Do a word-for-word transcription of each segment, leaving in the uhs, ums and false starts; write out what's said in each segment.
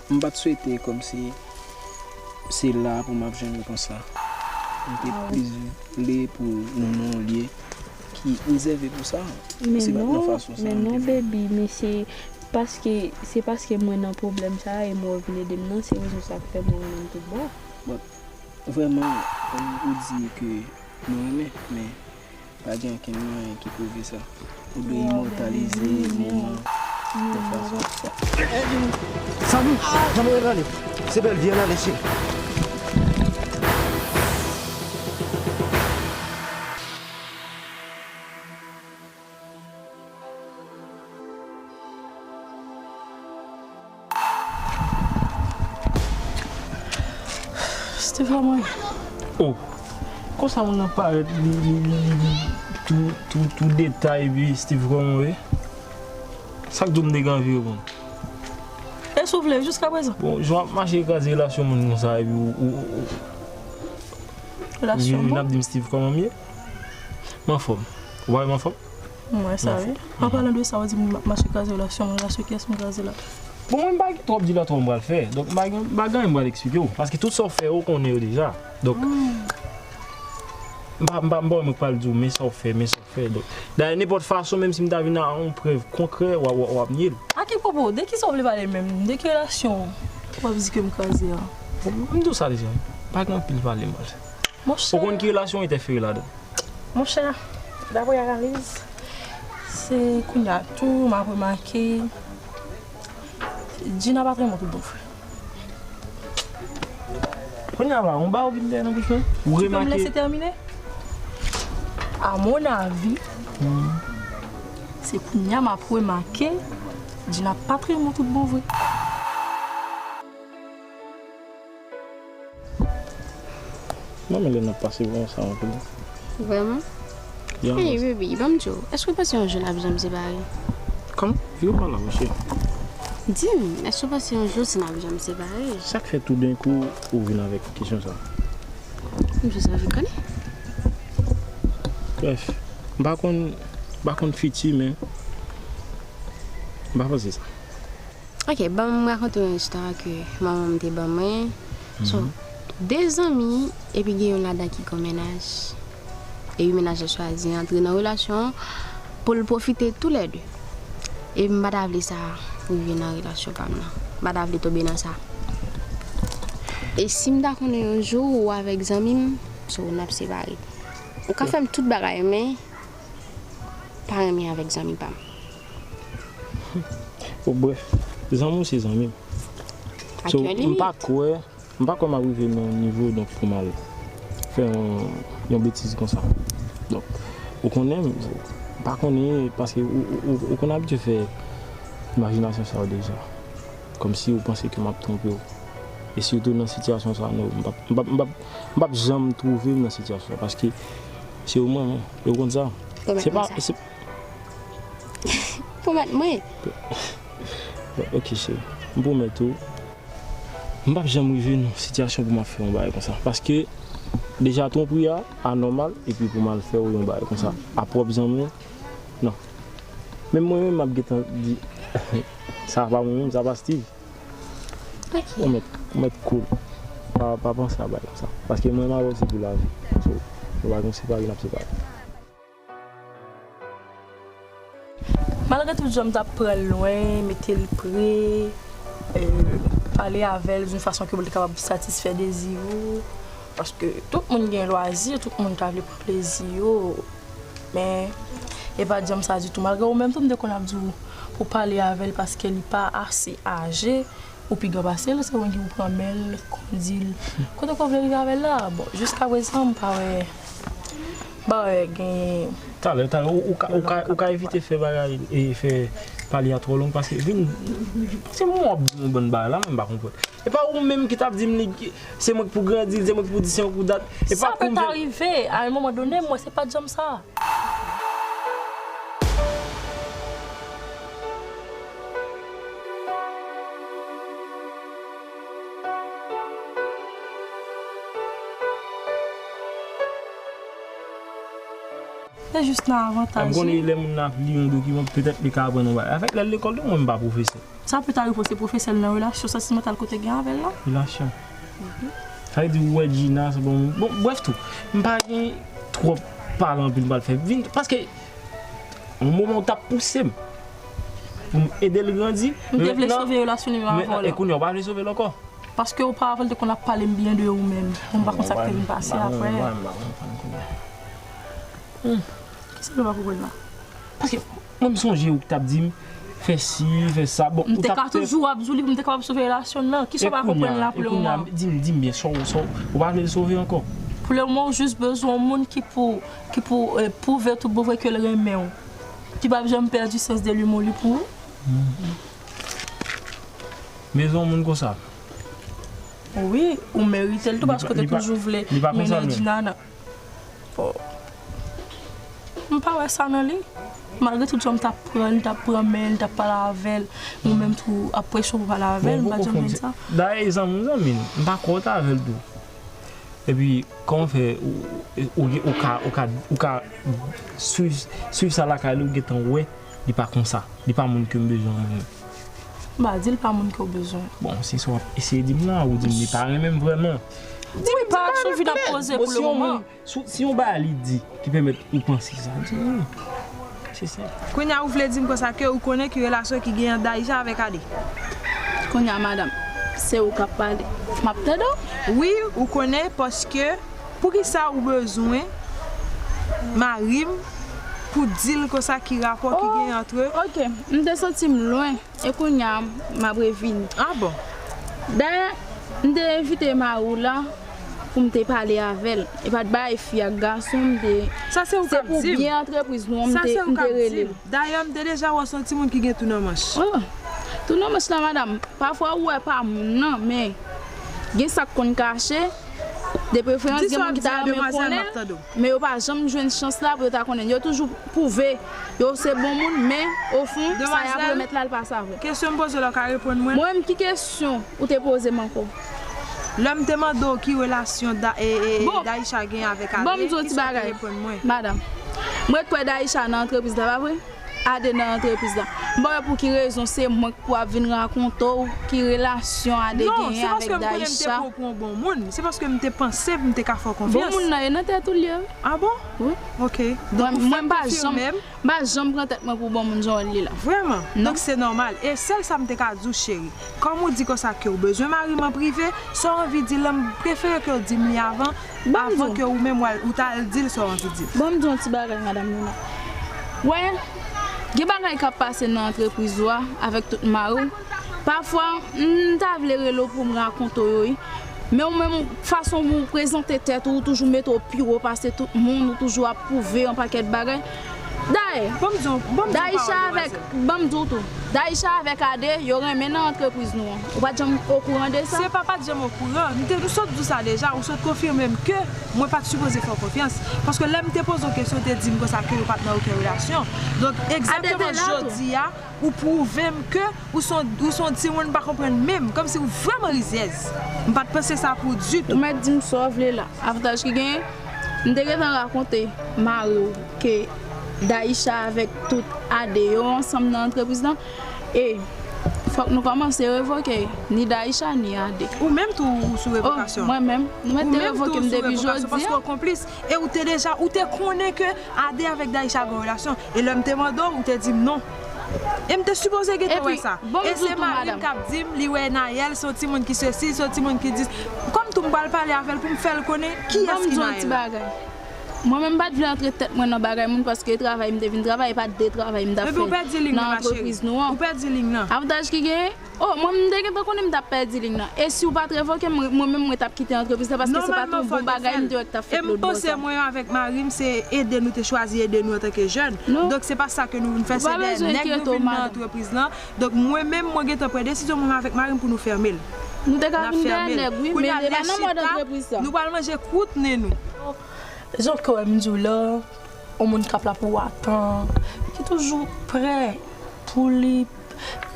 M pa t swete kòmsi se la pou m ap jwenn yo konsa. M te plis vle pou nou nan yon lye ki rezève pou sa. Men se pa t nan non, fason sa men m te non, vle. Baby, men se paske, se paske mwen nan pwoblèm sa a e mwen w vin ede m nan, se rezon sa k fè mwen renmen m tout bon. Bon, vrèman, ou di ke nou renmen, men pa gen okenn mwayen ki pwouve sa. Ou dwe imòtalize moman nan fason sa. Zanmi, zanmi, ann ale. Se bèl vi, ann ale, cheri. Steve, mwen. Oh. Konsa moun nan parèt, li, li, li, li, li, tou, tou, tou detay, epi Steve, kòman w ye? Sa k di w m te gen anvi reponn? E si w vle, jiskaprezan. Bon, jan w ap mache kraze relasyon moun konsa, epi ou, ou, ou, ou, Relasyon vin moun? Ap di m Steve, kòman m ye? M anfòm. Ou pa wè m anfòm? M wè sa, wi. An palan de sa, ou di m m ap mache kraze relasyon mwen, relasyon kiyès m kraze la? Bon, mwen m pa gen twòp dilatwa m pral fè. Donk, m pa gen, m pa gen anyen m pral eksplike w. Paske tout sa w fè, ou konnen yo deja. Donk, m pa, m pa, m pa wè mwen k pral di w, men sa w fè, men sa w fè. Donk, dayè, nenpòt fason, menm si m ta vin ak yon prèv konkrè, w a, w a, w ap nye l. A ki pwopo? De kisa w vle pale menm? De ki relasyon w ap di ke m kraze a? Bon, m di w sa deja, wi. Pa gen anpil pale m pral fè. Monchè. Ou konn ki relasyon entèfere ladan? Monchè, daprè analiz, se kounye a tou m ap remake Djina pa t renmen w tout bon vre. Kounye a la, yon ba ou vin dèyè nan bouch mwen. Ou remake. Tu peux me laisser terminer? À mon avis, se kounye a m ap remake Djina pa t renmen w tout bon vre. Manman lè n ap pase bon sa anpil. Vrèman? Hey, baby, ban m di w, èske w panse yon jou n ap janm separe? Kòman? Vire pa la, monchè. Di m, èske w panse yon jou si n ap janm separe? Sa k fè toudenkou ou vin avèk kesyon sa? M jis anvi konnen. Brèf, m pa konn, m pa konn fiti, men m pa panse sa. Ok, ban m rakonte w yon istwa ke manman m te ban mwen. So, de zanmi, epi gen youn ladan ki gen yon mennaj. Epi mennaj la chwazi antre nan relasyon an pou l pwofite toulède. Epi m pa ta vle sa rive nan relasyon pa m nan. M pa ta vle tonbe nan sa. E si m ta konnen yon jou ou avèk zanmi m, so n ap separe. Ou ka fè m tout bagay, men pa renmen avèk zanmi pa m. Bon, brèf, zanmi w se zanmi m. So, m pa kwè, m pa kwè m ap rive nan yon nivo, donk, pou m al fè yon, yon betiz konsa. Donk, ou konnen, m pa konnen, paske ou, ou, ou, ou konn abitye fè imajinasyon sa yo deja. Kòmsi ou panse ke m ap twonpe w. E sitou nan sitiyasyon sa, non, m p ap, m p ap, m p ap, m p ap janm twouve m nan sitiyasyon sa, paske se ou mwen, mwen. E ou konn sa? Se pa, se Pwomèt mwen. Ok, cheri. M pwomèt ou, m p ap janm rive nan sitiyasyon pou m ap fè yon bagay konsa. Paske, deja, twonpri a anòmal, epi pou m al fè w yon bagay konsa. A pwòp zanmi w, non. Menm mwen menm, m ap gentan di, sa pa mwen menm, sa pa Steve. Ok. Ou mèt, ou mèt cool. Pa, pa panse a bagay konsa. Paske mwen, m avè w se pou lavi. So, nou pa gen separe, n ap separe. Malgre tout jan m t ap pran l lwen, mete l pre, e, pale avè l yon fason ke pou l te kapab satisfè dezi yo. Paske tout moun gen lwazi, tout moun ta vle pran plezi yo. Men, e pa t janm sa ditou. Malgre ou menm tou, m te konn ap di w pou w pale avè l paske li pa ase aje. Ou pi gran pase l, se ou menm ki pou pran men l, kondi l. Kote ke w vle rive avè l la? Bon, jiskaprezan, m pa wè, m pa wè gen. Talè, talè, ou, ou ka, ou ka, ou ka evite fè bagay, e fè pale a twò long, paske vin, se mwen w ap di yon bann bagay la, mwen m pa konprann. E pa ou menm ki t ap di m li, se mwen ki pou grandi l, se mwen ki pou di, se mwen ki pou dat. E pa kou m vin. Sa pè ta rive, a yon moman done, m wè se pa t janm sa. Se jis nan avantaj li. M konnen lè moun nan ap li yon dokiman, petèt li ka aprann yon bagay. Avèk lè l lekòl tou, mwen m pa pwofesè. Sa pita rive se pwofesè l nan relasyon santimantal ke w te gen avè l lan. Relasyon. Sa vle di ou wè Gina se bon. Bon, brèf tou, m pa gen twòp pale anpil m pral fè vin, paske yon moman ou t ap pouse m pou m ede l grandi. M te vle sove relasyon li menm avè w lan. E kounye a ou pa vle sove l ankò. Paske oparavan l te konn ap pale m byen de ou menm. Mwen pa konn sa k te vin pase apre. Kisa nou pa konprann la? Paske mwen m sonje ou k t ap di m fè si, fè sa. Bon, ou t ap pè. M te ka toujou ap di w li pou m te kapab sove relasyon nan. Kisa w pa konprann la pou le moman? Di m, di m byen, sa w, sa w, ou pa vle l sove ankò? Pou le moman, ou jis bezwen yon moun ki pou, ki pou, eh, pwouve tout bon vre ke l renmen w. Ki p ap janm pèdi sans de li, mon li pou ou. Bezwen yon moun konsa. Wi, ou merite l tou paske w te toujou vle mennen Gina nan. Bon. M pa wè sa nan li. Malgre tout jan m t ap pran l, t ap pran men l, t ap pale avè l, mwen menm tou ap presye w pou pale avè l, m pa t janm jwenn sa. Dayè, zanmi m, zanmi m, m pa kwè w t avè l tou. Epi, kòman fè ou, ou, ou ka, ou ka, ou ka swiv, swiv sa lakay li, ou gentan wè li pa konsa. Li pa moun ke m bezwen mwen menm. M pa di l pa moun ke w bezwen. Bon, se sa w ap eseye di m la, ou di m li pa renmen m vrèman. Di m pa sou vi n ap poze pou le moman. Si yon bagay li di ki pèmèt ou panse sa, di m wi. Se senp. Kounye a ou vle di m konsa ke ou konnen ki relasyon ki genyen ant Daïcha avèk Ade? Kounye a, madanm, se ou k ap pale. M ap tande w. Wi, ou konnen paske poukisa ou bezwen mari m pou di l konsa ki rapò ki genyen ant yo? Oh, ok, m te santi m lwen. E kounye a, m ap revini. Ah bon? Dayè, m te envite mari w la pou m te pale avè l. E pa t bay fi ak gason, m te... Sa se ou k ap di m. Se pou byen antrepriz nou an, m te, m te rele l. Dayè, m te deja wè w se yon timoun ki gen tou nan manch. Oh, tou nan manch la, madanm. Pafwa ou wè pa moun nan, men gen sa k konn kache. De preferans, gen moun ki ta renmen konnen l, men yo pa janm jwenn chans la pou yo ta konnen l. Yo toujou pwouve yo se bon moun, men ofon, sa y ap remèt la, l pa sa vre. Demwazèl, kesyon m poze w la, w ka reponn mwen? Mwen menm, ki kesyon ou te poze m ankò? Lè m te mande w ki relasyon Da-, e, e, Daïcha gen avèk Ade, kisa w te reponn mwen? Madanm, mwen kwè Daïcha nan antrepriz la, pa vre? Ade nan antrepriz la. M pa wè pou ki rezon se mwen k pou ap vin rakonte w ki relasyon Ade genyen avèk Daïcha. Non, se paske m konnen m te pran w pou yon bon moun. Se paske m te panse m te ka fè w konfyans. Bon moun nan, e nan tèt ou l ye, wi. Ah bon? Wi. Ok. Donk, ou fè m konfime m. Mwen, m pa janm, m pa janm pran tèt mwen pou bon moun jan w li la. Vrèman? Non. Donk, se nòmal. E sèl sa m te ka di w, cheri. Kòm ou di konsa ke w bezwen mari m an prive, sa w anvi di l lan, m prefere ke w di m li avan, avan ke ou menm w al, ou t al di l sa w anvi di l. Ban m di w yon ti bagay, madanm Luna. Wè, gen bagay k ap pase nan antrepriz ou a avèk tout mari w. Pafwa, m ta vle rele w pou m rakonte w yo, wi. Men ou menm, fason pou w prezante tèt ou, ou toujou mete w pi wo pase tout moun, ou toujou ap pwouve yon pakèt bagay. Dayè, Daïcha avèk, ban m di w tou, Daïcha avèk Ade, yo renmen nan antrepriz nou an. Ou pa t janm okouran de sa? Se pa pa t janm okouran. M te, m sot di w sa deja, ou sot konfime m ke mwen pa t sipoze fè w konfyans. Paske lè m te poze w kesyon, w te di m konsa ke yo pa t nan okenn relasyon. Donk, egzakteman jodi a, ou pwouve m ke ou se yon, ou se yon timoun m pa konprann menm, kòmsi ou vrèman rizyèz. M pa t panse sa pou w ditou. Ou mèt di m sa w vle la. Avantaj ki genyen, m te gentan rakonte mari w ke Daïcha avèk tout Ade yo ansanm nan antrepriz lan. E fòk nou kòmanse revoke ni Daïcha ni Ade. Ou menm tou ou sou revokasyon? Oh, mwen menm. Nou mèt te revoke m depi jodi a. Paske w konplis. E ou te deja, ou te konnen ke Ade avèk Daïcha gen yon relasyon. E lè m te mande w, ou te di m non. E m te sipoze gentan wè sa. E se mari m k ap di m, li wè Nayèl se yon timoun ki sesi, se yon timoun ki dis. Kòm tou m pral pale avè l pou m fè l konnen kiyès ki Nayèl. Ban m di w yon ti bagay. Mwen menm m pa t vle antre tèt mwen nan bagay moun paske e travay m te vin travay, e pa de travay m t ap fè nan antrepriz nou an. Epi ou pèdi liy nan, ma chérie. Ou pèdi liy nan. Avantaj ki genyen, oh, mwen m te gentan konnen m t ap pèdi liy nan. E si w pa t revoke m, mwen menm mwen t ap kite antrepriz la paske se pa t yon bon bagay m te wè k t ap fèt lòtbò sa. Nòmalman, m pa fè w konfyans. E m panse mwen avèk mari m se ede nou te chwazi ede nou antanke jèn. Non. Donk se pa sa ke nou vin fè, se dèyè nèg nou vin nan antrepriz lan. Donk mwen menm mwen gentan pran desizyon mwen avèk mari m pou nou fèmen l. Nou te ka vin dèyè nèg wi, men li pa nan mòd antrepriz sa. Nou pral manje kwout nen nou. Jan ke w wè m di w la, yon moun k ap la pou w atan, ki toujou prè pou li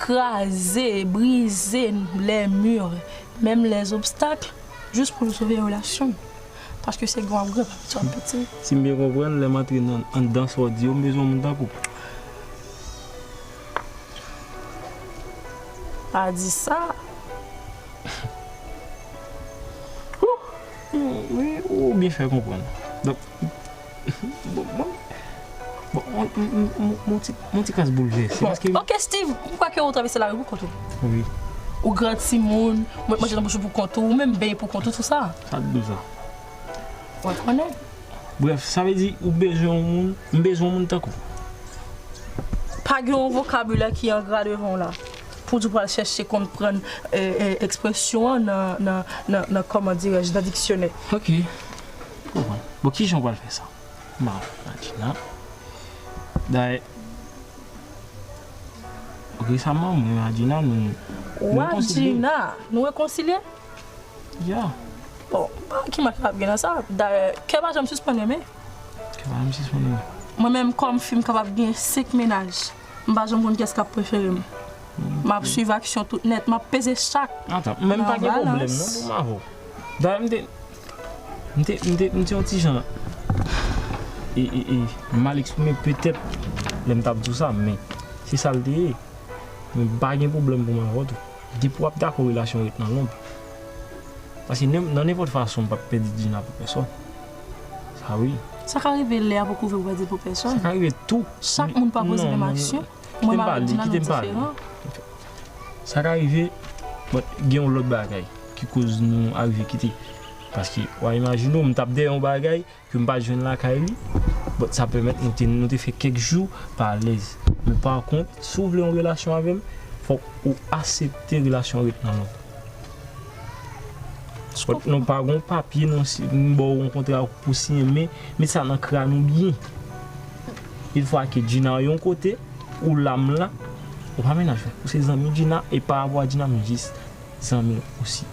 kraze, brize les murs, menm les obstacles, jis pou l sove relasyon l. Paske se gran w ap gran, pa piti w ap piti. Si m byen konprann, lè m antre nan, anndan sa w di yo, m bezwen yon moun tankou w. Pa di sa. Wi, ou byen fè konprann. Donk, bon, bon, bon, m, m, m, m, m ti, m ti kras boulvèse. Bon, paske, ok, Steve, m kwè ke ou travèse lari pou kont ou. Wi. Ou gran timoun, ou mèt manje nan bouch ou pou kont ou, ou menm benyen pou kont ou, tout sa. Sa k di w sa? Mwen konnen. Brèf, sa vle di ou bezwen yon moun, m bezwen yon moun tankou. Pa gen yon vokabilè ki engra devan w la pou di w pral chèche konprann, e, e, ekspresyon an nan, nan, nan, nan, kòman dirèj, nan diksyonè. Ok. Konprann. Bon, kijan w pral fè sa? M pa konn, Djina. Dayè, resaman, mwen ak Djina, nou, nou rekonsilye. Ou ak Djina, nou rekonsilye? Ya. Bon, m pa wè ki mal k ap gen nan sa. Dayè, kè pa janm sispann renmen. Kè pa janm sispann renmen. Mwen menm, kòm fi, m kapab gen senk mennaj. M pa janm konn kiyès k ap prefere m. M ap swiv aksyon tout nèt, m ap peze chak nan balans. Antan, mwen menm pa gen pwoblèm non pou m avè w. Dayè, m te, m te, m te, m te yon ti jan e, e, e, mal eksprime petèt lè m t ap di w sa, men se sa l te ye. Men m pa gen pwoblèm pou m avè w tou. Depi w ap dakò relasyon ret nan lonb. Paske nan nenpòt fason, m p ap pèdi Djina pou pèsòn. Sa wi. Sa ka rive lè a poko vre ou pèdi l pou pèsòn. Sa ka rive tou. Chak moun pa poze menm aksyon. Mwen m avèk Djina nou diferan. Sa ka rive, but gen yon lòt bagay ki koz nou arive kite. Paske, w a imajine w, m t ap dèyè yon bagay, ke m pa t jwenn lakay li, but sa pèmèt nou te, nou te fè kèk jou pa alèz. Men pa kont, si w vle yon relasyon avè m, fòk ou aksepte relasyon ret nan lonb. But nou pa gen yon papye, non, si m ba w yon kontra pou siyen, men met sa nan kràn ou byen. Yon fwa ke Djina yon kote, ou la m la, ou pa mennaj mwen. Ou se zanmi Djina, e pa rapò a Djina, m jis zanmi w osi.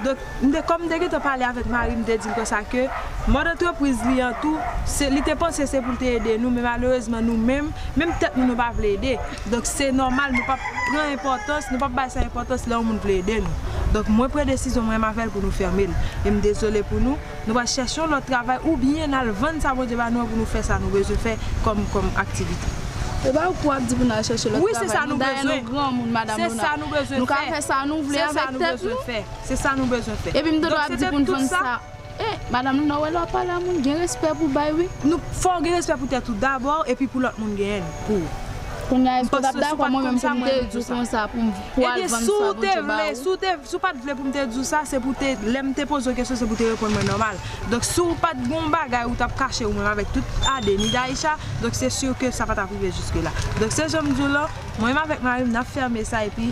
Donk, m te, kòm m te gentan pale avèk mari m, m te di l konsa ke mòd antrepriz li an tou, se, li te panse se pou l te ede nou, men malerezman nou menm, menm tèt nou, nou pa vle ede. Donk, se nòmal, nou p ap pran enpòtans, nou p ap bay sa enpòtans lè yon moun vle ede nou. Donk, mwen pran desizyon mwen menm avè l pou nou fèmen l. E m dezole pou nou, nou pral chèche yon lòt travay oubyen n al vann sa Bondye ba nou an pou nou fè sa nou bezwen fè kòm, kòm aktivite. E pa ou k ap di pou n al chèche lòt travay non, dayè nou granmoun, madanm Luna. Nou ka fè sa nou vle avèk tèt nou. Se sa nou bezwen fè. Epi m tande w ap di pou n vann sa. E, madanm Luna, w wè lè w ap pale a moun, gen respè pou w bay wi. Nou, fò w gen respè pou tèt ou dabò, epi pou lòt moun genyen l pou ou. Kounye a, èske w t ap dakò mwen menm pou m te di w konsa, pou m, pou w al vann sa Bondye ba ou? Si w pa t vle pou m te di w sa, se pou te, lè m te poze w kesyon, se pou te reponn mwen nòmal. Donk, si w pa t gen yon bagay ou t ap kache ou menm avèk tout ade, ni Daïcha, donk se si ke sa pa t ap rive jiske la. Donk, se jan m di w lan, mwen menm avèk mari m, n ap fèmen sa epi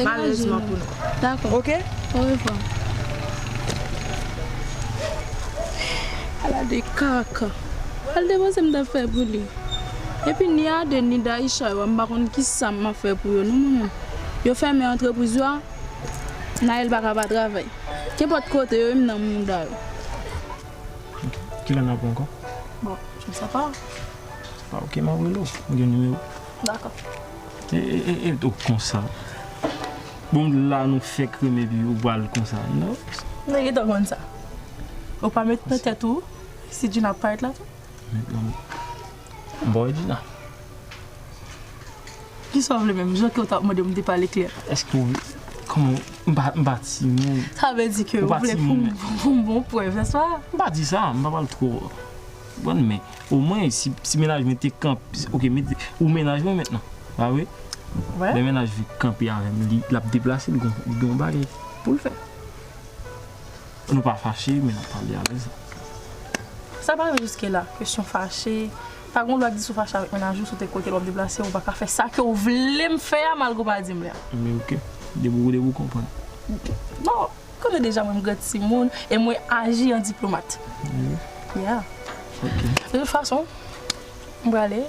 malerezman pou nou. Dakò. Oke? Orevwa. Ala de kaka. Al de panse m t ap fè pou li. Epi ni ade, ni Daïcha yo, m pa konn kisa m ap fè pou yo non mwen menm. Yo fèmen antrepriz yo a, Naël pa ka pa travay. Kenpòt kote yo ye, m nan mouda yo. Ok. Kilè n ap wè ankò? Bon, je ne sais pas. Se pa ok, m ap rele w. Ou gen nimewo? Dakò. E, e, e, e, ou konsa. Bon, la nou fèk renmen epi ou pral konsa. Non. Nou gentan konn sa. Ou pa met nan tèt ou si Djina ap parèt la tou? Met nan, m pa wè Djina. Kisa w vle menm? Jan ke w t ap mande m, m te pale klè. Èske w, kòman, m pa, m pa timoun. Sa vle di ke ou vle pou m, pou m bon prèv, nèspa? M pa di sa, m pa pral twò. Bon, men, omwen, si, si mennaj mwen te kanpe, ok, mete, ou mennaj mwen mentnan, pa vre? Lè mennaj vin kanpe avè m, li, l ap deplase, li gon, li gon bagay pou l fè. Nou pa fache, men n ap pale alèz. Sa pa rive jiske la. Kesyon fache. Pa gen lwa di si w fache avèk mennaj ou, si w te kwè ke l w ap deplase, ou pa ka fè sa ke w vle m fè a, malgre w pa di m li a. Men oke. Depi w, depi w konprann. Non, konnen deja mwen m gran timoun e mwen aji an diplomat. Yeah. Ok. De tout fason, m prale,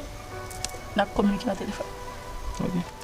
n ap kominike nan telefòn. Ok.